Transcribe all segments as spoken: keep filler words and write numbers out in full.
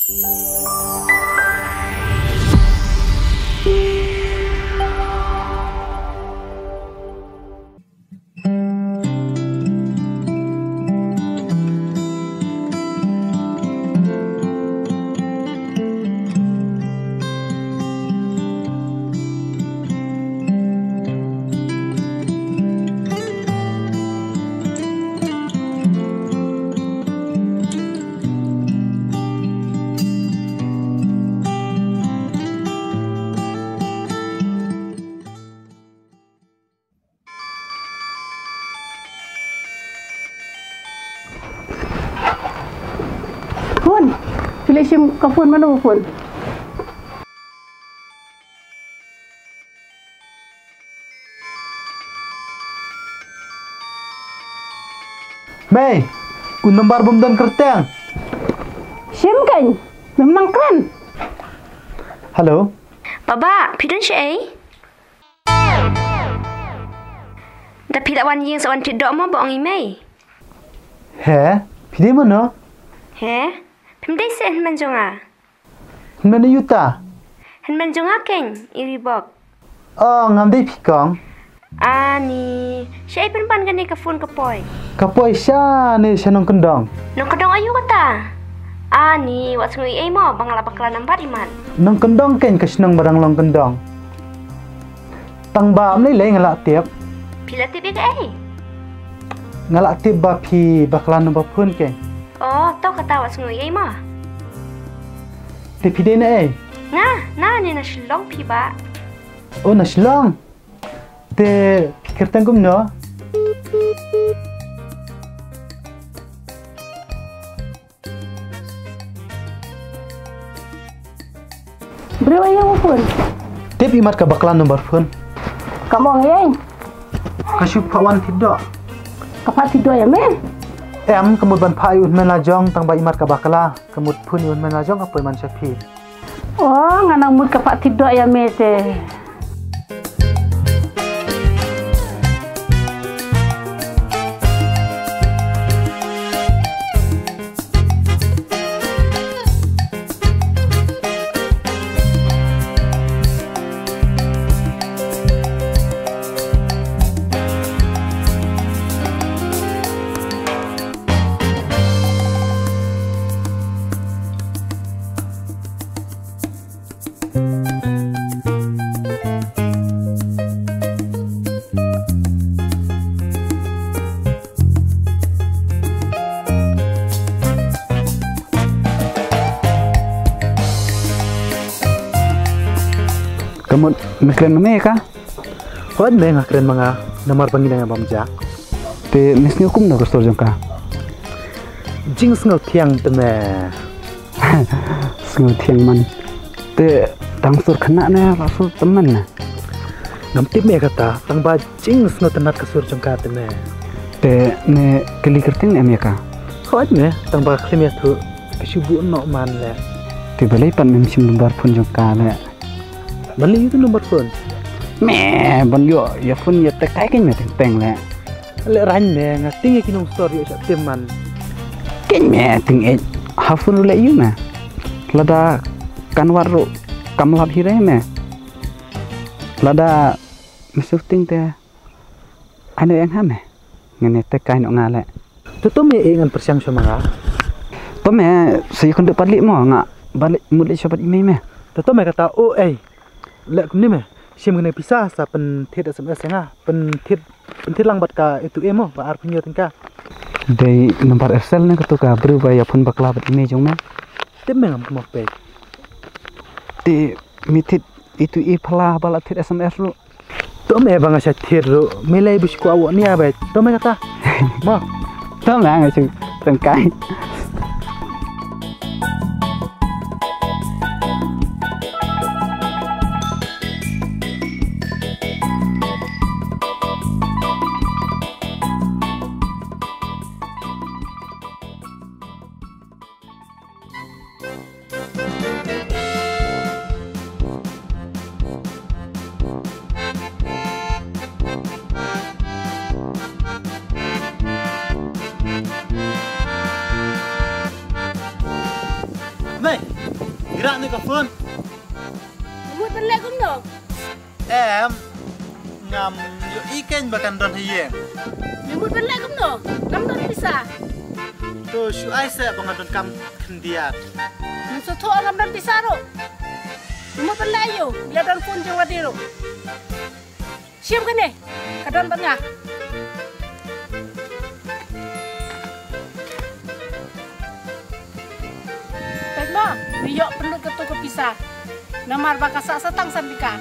Phone. Phi la shim ka phone, mano phone? Mei, u number bym don kyrteng. Shim kein, mem nang kren. Hello. Baba, phi don shaei? Da phi la wan ïing sa wan thied doh mo ba ong i mei. He, phi dei mano? He, phim dei seh hynmen jong nga. Hynmen aïu ta? Hynmen jong nga kein, i Reebok. Oh, ngam dei phi kong. Ani, shaei pynban kane ka phone ka poi? Ka poi shane sha nongkyndong. Nongkyndong aïu kata? Ani, wat sngew ei mo ba nga la bakla nambat imat. Nongkyndong kein ka shnong ba dang long kyndong. Tang ba ym lei lei nga la tip. Phi la tip ïa kaei? Nga la tip ba phi bakla number phone kein. Oh, to kata wat sngew ei mo. Te phi dei na ei? Nga, na ne na Shillong phi ba. Oh, na Shillong. Te phi kyrteng kumno? Briew aïu phone? Tip imat ka bakla number phone. Ka mong ei? Ka shu phah wan thied doh. Ka phah thied doh ïa me? Em, ka mut ban phah ïa u hynmen la jong tang ba imat ka bakla. Ka mut phone ïa u hynmen la jong ka poi man sha phi. Oh, nga nang mut ka phah thied doh ïa me te. Ka mut me kren ma me ka? Hooid me, nga kren ma nga, namar ba ngi dang ïa bam ja. Te me sngew kumno ka sur jong ka? Jingsngew thiang te me. Sngew thiang man. Te dang sur khynnah ne la sur tymmen ne? Ngam tip me kata, tang ba jingsngewtynnat ka sur jong ka te me. Te me kylli kyrteng ne em ïa ka? Hooid me, tang ba khlem ïathuh, ka shu buh noh man leh. Te balei pat mem shim number phone jong ka leh? Ban leh ïa utu number phone? Me, ban ïoh ïa phone ïa te kai kein me teng teng leh. Leh rang me, nga tieng ïa ki nongsor ïoh shah tim man. Kein me tieng eh, ha phone ruh leh ïa me. Lada kan wad ruh kam lap hi re me. Lada me shu tieng te. Ano eng ha me. Ngan ïa te kai noh nga leh. To to me eh ngan pyrshang sha ma nga. To me sa ïa khyndiat pat leh mo nga. Ba leh mut leh sha bad i mei me. To to me kata o ei. Leh kumne me. Shim kane pisa sa pynthied S M S ïa nga. Pynthied pynthied lang bad ka itu e mo ba arphew tyngka. Dei number Aircell ne katu ka briew ba ïa phone bakla bad i mei jong me. Tip me ngam kumno peit. Te me thied itu e phylla ba la thied S M S ruh. To me ba nga shah thied ruh, me lei bish kwah wok nia bai. To me kata. Mo. To me nga shu tengkai. Hey, ira ne ka phone. Mut ban leh kumno? Em, ngam ïohi kein ba kan don ha ïing. Me mut ban leh kumno? Ngam don pisa. To shu ai seh ba nga donkam khyndiat. Ngam sngewthuh ngam don pisa ruh. Me mut ban leh aïu? Ïa don phone jong lade ruh. Shim kane, ka don bad nga. Peit mo, me ïoh pynlut kato ka pisa. Namar ba ka sah sa tang san tyngka.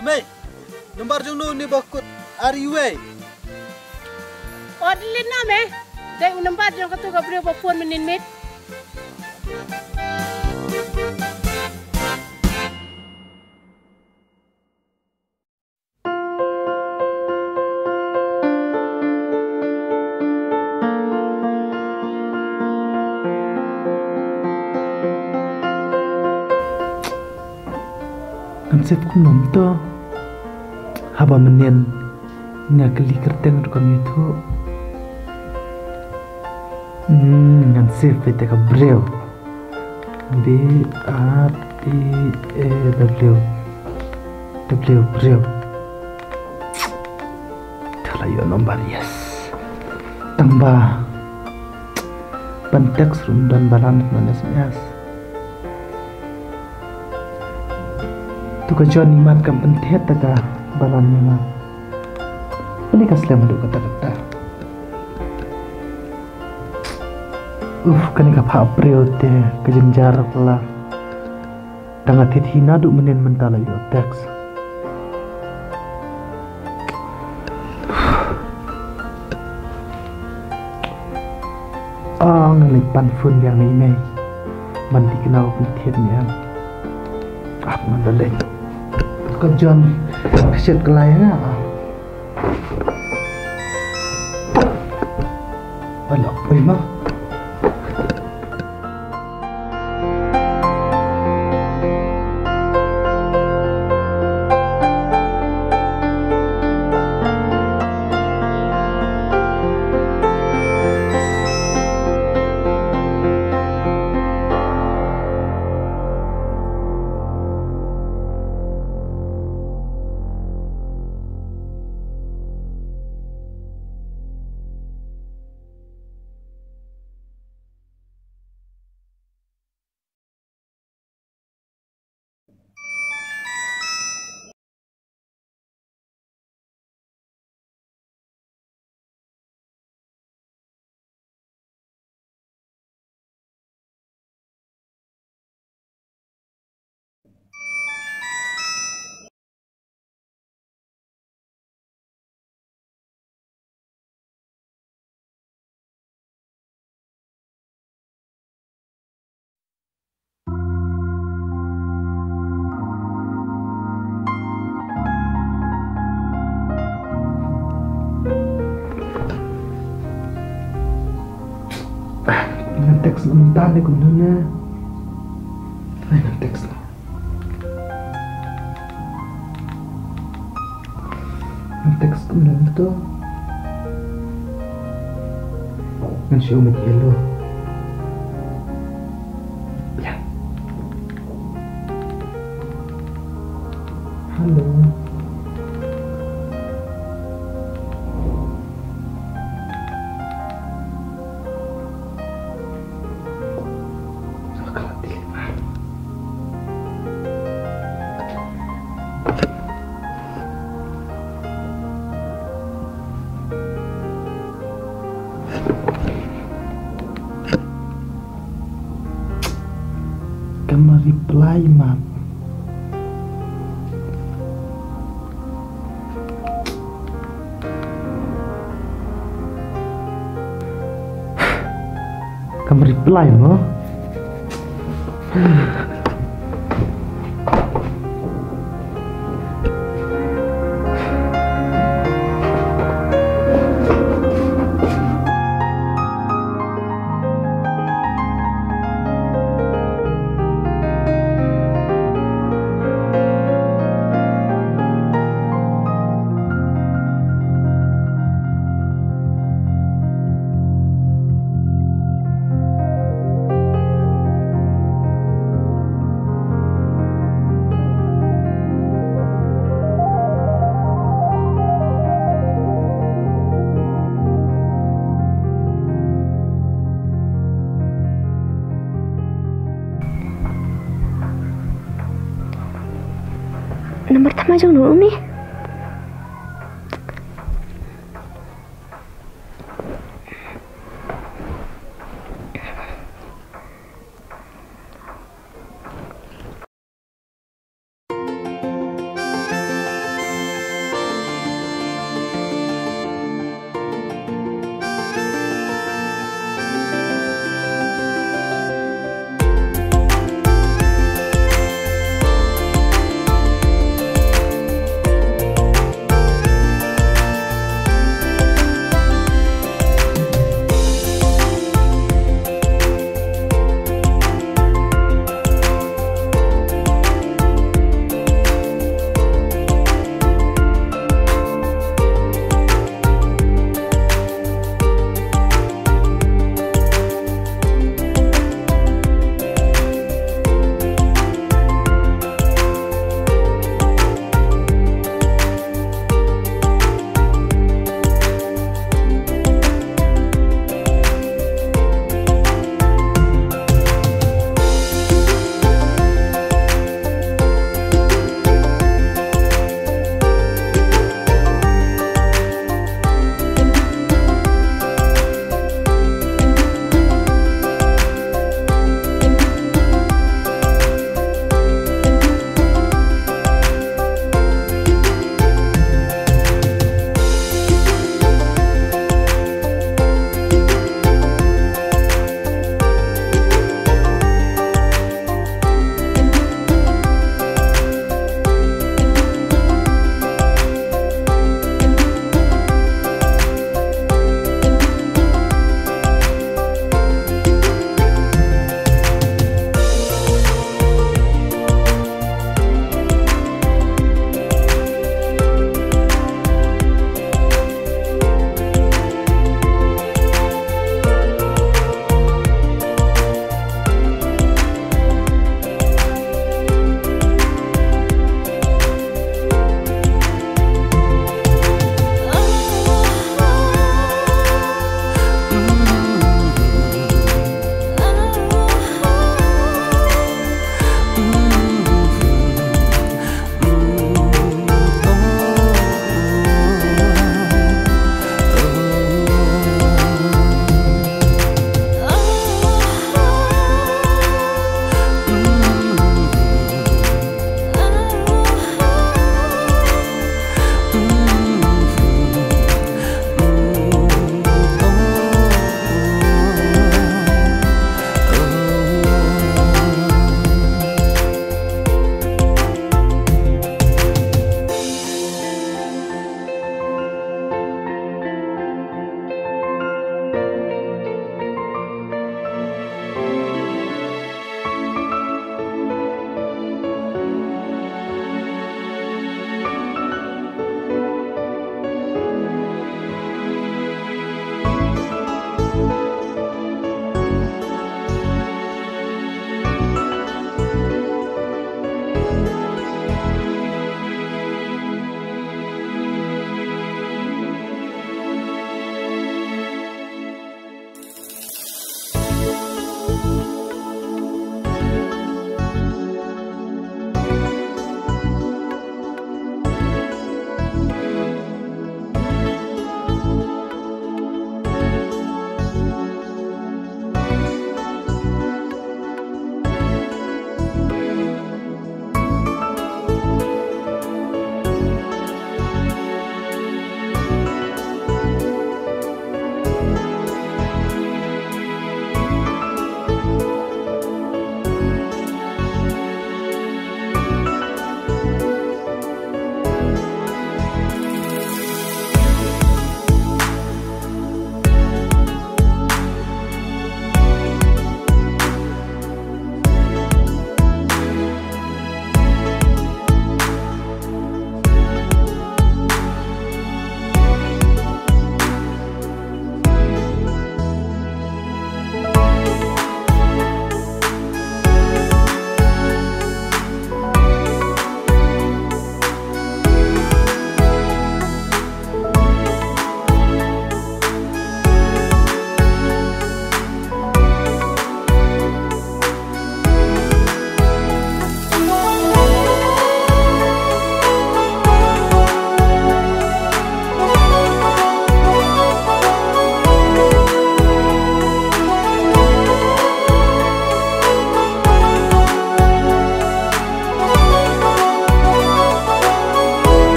Amei, nambar jong no ne ba kut ar uwei. O delete noh me. Dei u nambar jong kato ka briew ba phone mynnin miet. Ngan save kumno mynta? Haba mynnin nga kylli kyrteng ruh kam ïathuh. Hmm, ngan save ïa ka briew. B R E A W. W, briew. Te la ïoh number, yes. Tang ba ban text ruh ym don balance, ym don S M S. To ka John imat kam pynthied ta ka balance ïa nga. Balei ka slem haduh katta katta. Uf, kane ka phah briew te ka jynjar pala. Tang nga thied hi naduh mynnin mynta la ïoh text. Ah, ngan leit pan phone biang ïa i mei. Ban thikna u pynthied ïa nga. Ah, ngan da leit. Ka John ka shet ka lai ïa nga. Ah. Alah, oi ma. Ngan text mynta ne kumno ne? Ai, ngan text. Ngan text kumno to? Ngan shu mut hello. Ya. Hello. Kam reply, Mat. Kam reply mo. Ma jong no umi.